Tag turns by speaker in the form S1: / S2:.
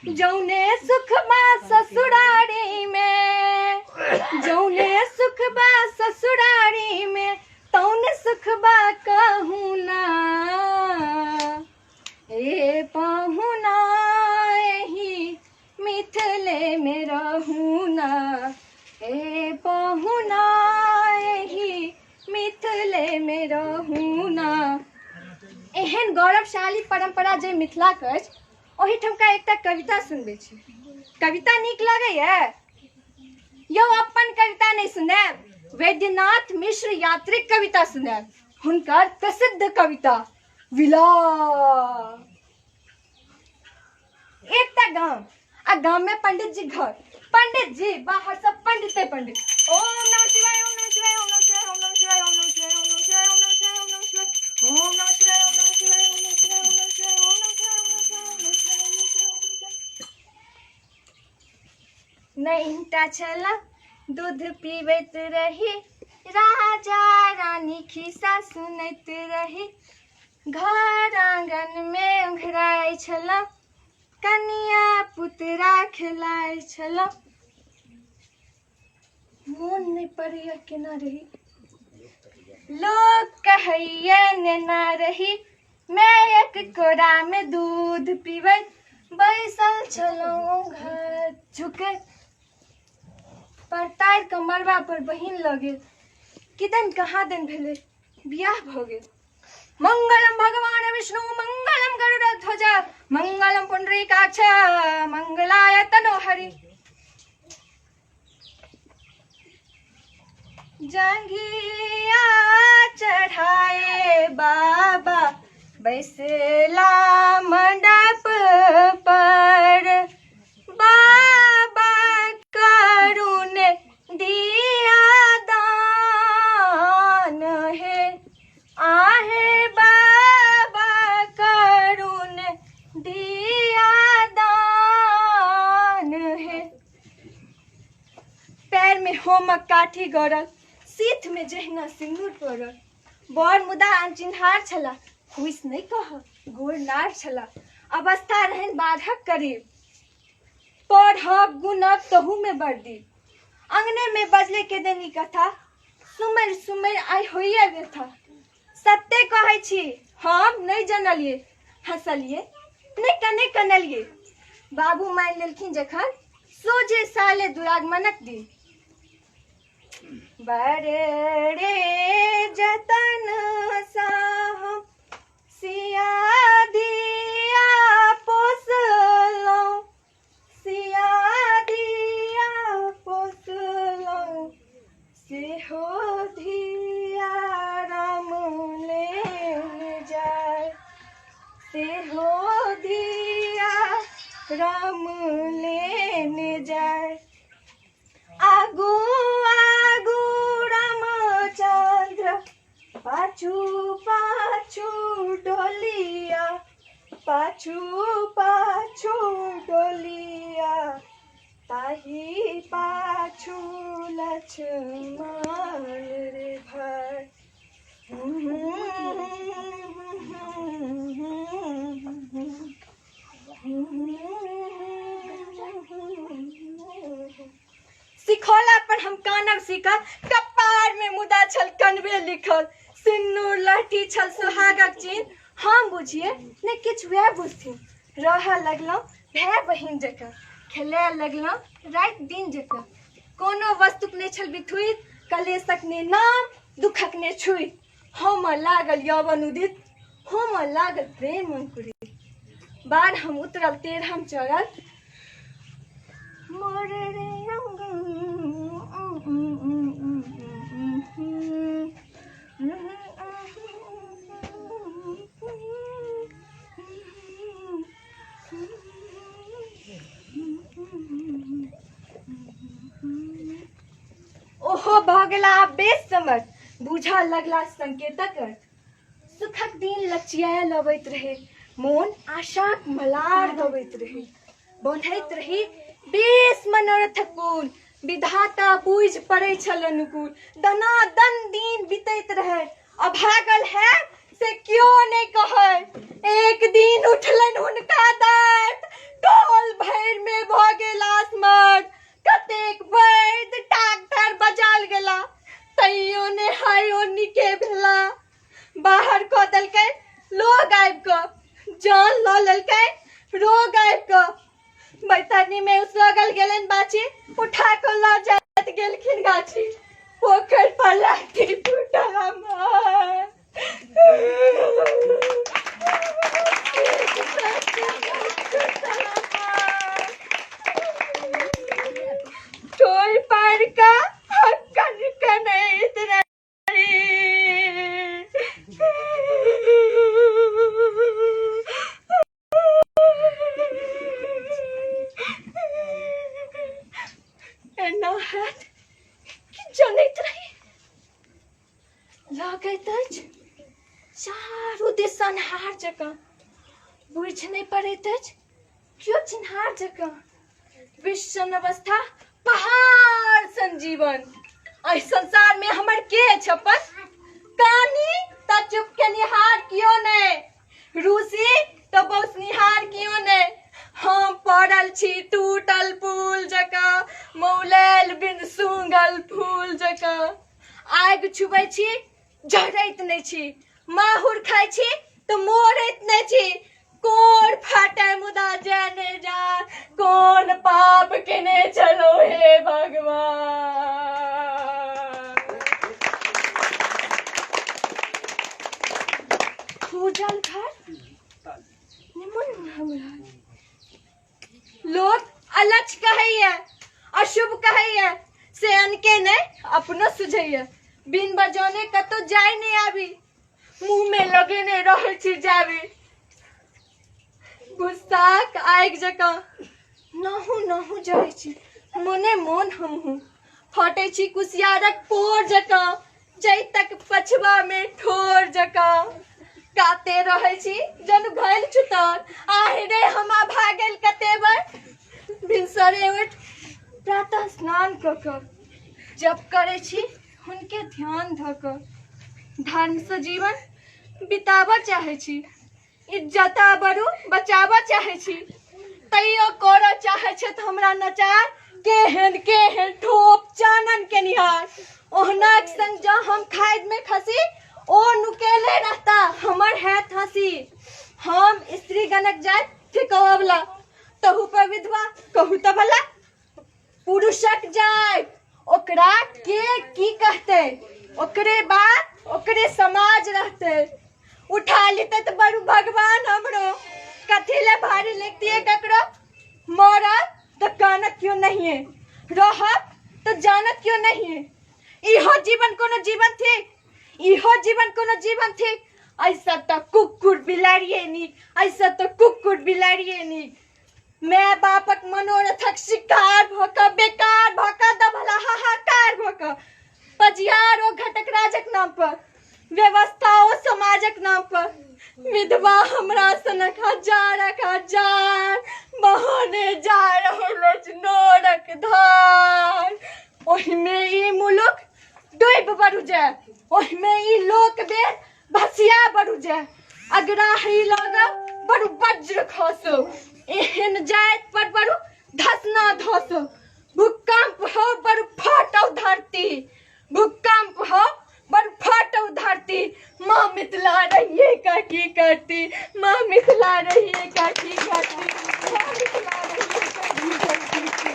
S1: जौने सुख बा ससुरारी में, जौने सुख बा ससुरारी में, तौने सुख बा कहूँ ना। ए पहुना एही मिथिले में रहू ना, ए पहुना एही मिथिले में रहू ना। एहन गौरवशाली परंपरा जे मिथिलाके अछि, ओहिठामका एकटा कविता सुनबै छी। कविता नीक लगैए यौ? अपन कविता नहि सुनायब, वैद्यनाथ मिश्र यात्रीक कविता सुनायब, हुनकर प्रसिद्ध कविता विलाप। एकटा गाम आ गाम में पंडित जी घर, पंडित जी बाहर सब पंडिते पंडित। ओम नमः शिवाय, ओम नमः शिवाय, ओम नमः शिवाय, ओम नमः शिवाय, ओम नमः शिवाय, ओम नमः शिवाय, ओम नमः शिवाय, ओम नमः शिवाय, ओम नमः शिवाय, ओम नमः शिवाय, ओम नमः शिवाय, ओम नमः शिवाय, ओम नमः शिवाय, ओम नमः शिवाय, ओम नमः शिवाय, ओम नमः शिवाय, ओम नमः शिवाय। नहिटा छला दूध पीबैत रही, राजा रानी खिस्सा सुनैत रही, घर आंगन में ओंघराइ छला, कनिया पुतरा खेलाइ छला। मोन नहि पड़ैया केना रही, लोक कहैया नेना रही, मायक कोरामे दूध पीबैत बैसल छलहुँ घर झुकैत। पर तारि कऽ मड़बा पर बहिन लऽ गेल, किदन कहाँ दन भेलै, बियाह भऽ गेल। मंगलम भगवान विष्णु मंगलम गरुड़ ध्वज मंगलम पुंडरीकाक्ष मंगलाय तनोहरि। जंघिया चढ़ाए बाबा बैसला मंडप पर, बाबा करुण दिया दान हे, आहे बाबा करुण दिया दान हे। पैर में होमक काठी गड़ल, सीथ में जहिना सिंदूर पड़ल। बर मुदा अनचिन्हार छला, फूसि नहि कहब, गोर नार छला। अवस्था रहनि बारहक करीब, पढ़ब गुणब तहू में बड़ दीप। अंगने में बजले के देनी कथा, सुमरि सुमरि आइ होइए व्यथा। सत्ते कहै छी हम नहि जनलियै, हँसलियै नहि कने कनलियै। बाबू मानि लेलखिन जखन सोझे साले दुरागमनक दिन। बड़े रे जतन सा हम सिया दिया पोसलहुँ, सिया दिया पोसलहुँ, सेहो धिया राम लेने जाय, सेहो धिया राम लेने जाय। आगू आगू रामचंद्र पाछू पाछू डोलिया, पाछू पाछू डोलिया, ताही पाछू लक्ष्मण रे भाई। सिखौला पर हम कानब सीखल, कपार में मुदा छल कनबे लिखल। सिन्नूर लहठी छल सुहागक चिन्ह, हम बुझिए ने किछु वएह बुझथिन। रहऽ लगलहुँ भाय बहिन जकाँ, खेलाय लगलहुँ राति दिन जकाँ। कोनो वस्तुक नहि छल बिथुइत, कलेशक ने नाम दुखक ने छुइत। होमऽ लागल यौवन उदित, होमऽ लागल प्रेम अंकुरित। बार हम उतरल तेरहम चढ़ल, मोर रे ओहो भऽ गेला आब बेस समझ, बुझऽ लगला संकेतक अर्थ। सुखक दिन लचियायल अबैत रहे, मोन आशाक मलार गबैत रहे। बन्हैत रही बेस मनोरथक पुल, विधाता बुझि पड़ै छल अनुकूल। दनादन दिन बीतैत रहे, अभागल है से क्यो नहि कहै। एक दिन उठलनि हुनका दर्द, टोल भरि मे भऽ गेल आसमान। कतेक वैद्य डॉक्टर बजाल गेला, तैयो ने हायो निके भेला। बाहर कऽ देलकै लोग आबि कऽ, जान लऽ लेलकै रोग आबि कऽ। बैतरनी में उसरगल गेलनि बाछी, उठा कऽ लऽ जाइत गेलखिन गाछी। पोखरि पर लाठी टूटल हमर। टोल पर का हक्कन कनैत रही। एना हैत कि जनैत रही। लगैत अछि चारू दिस अन्हार जकाँ, बुझि नहि पड़ैत अछि केओ चिन्हार जकाँ। विषम अवस्था पहाड़ सन जीवन, एहि संसार में हमर के अछि अपन? कानी तऽ चुप केनिहार केओ नहि, रूसी तऽ बौसनिहार केओ नहि। हम पड़ल छी टूटल पुल जकाँ, मौलैल बिन सूंघल फूल जकाँ। आगि छुबै छी जरैत नहि छी, माहुर खाइ छी तऽ मोरैत नहि छी। कोर फाटे मुदा जाय नहि जा, कोन पाप केने छलहुँ हे भगवान। फूजल घर निमन हमरा लोक अलक्ष कहैया, अशुभ कहैया, से अनके नहि अपनो सुझैया। बिन बजौने कतौ जाय नहि आबी, मुँह में लगेने रहै छी जाबी। गुस्साक आगि जकाँ नहु नहु जरै छी मोने मोन हमहूँ। फटै छी कुसियारक पोर जकाँ, जै तक पछबा में ठोर जकाँ। काते रहै छी जनु घैल छुतर, आहे रे हमा भागल कते बर। भिनसरे उठि प्रातः स्नान कऽ कऽ जप करै छी हुनके ध्यान धऽ कऽ। धर्मसँ जीवन बिताबऽ चाहै छी, इज्जत बरू बचाबऽ चाहै छी, तैयो करऽ चाहै छथि हमरा नचार। केहन केहन ठोप चानन केनिहार, ओहनाक संग जँ हम खादि में खसी, ओ नुकेले रहता हमर हैत हँसी। हम स्त्रीगणक जाति थिकौअवला, तहु पर विधवा कहू तऽ भला। पुरुषक जाति ओकरा के की कहतै, ओकरे बात ओकरे समाज रहतै। उठा लेतै तऽ बरू भगवान हमरो, कथी ले भारी लिखतियै ककरो। मरब तऽ कानत केओ नहिए, रहब तऽ जानत केओ नहिए। इहो जीवन कोनो जीवन थिक, इहो जीवन कोनो जीवन थिक। ऐसा तऽ कुकुर बिलाड़िए नीक, ऐसा तऽ कुकुर बिलाड़िए नीक। माय बापक मनोरथक शिकार भऽ कऽ, बेकार भऽ कऽ, दबला हाहाकार भऽ कऽ, पजियार ओ घटक राजक नाम पर, व्यवस्था ओ समाजक नाम पर, विधवा हमरा सनक हजारक हजार बहने जा रहल अछि नोरक धार। ओहिमे ई मुलुक डूबि बरू जाय, ओहिमे ई लोक बेर भसिया बरू जाय। अगराही लागब बरू वज्र खसो, एहन जाति पर बरू धसना धसो। भूकंप हो बरू फाटौ धरती, भूकंप हो बरू फाटौ धरती। माँ मिथिला रहिए का की करती, माँ मिथिला रहिए का की करती, माँ मिथिला रहिए का की करती।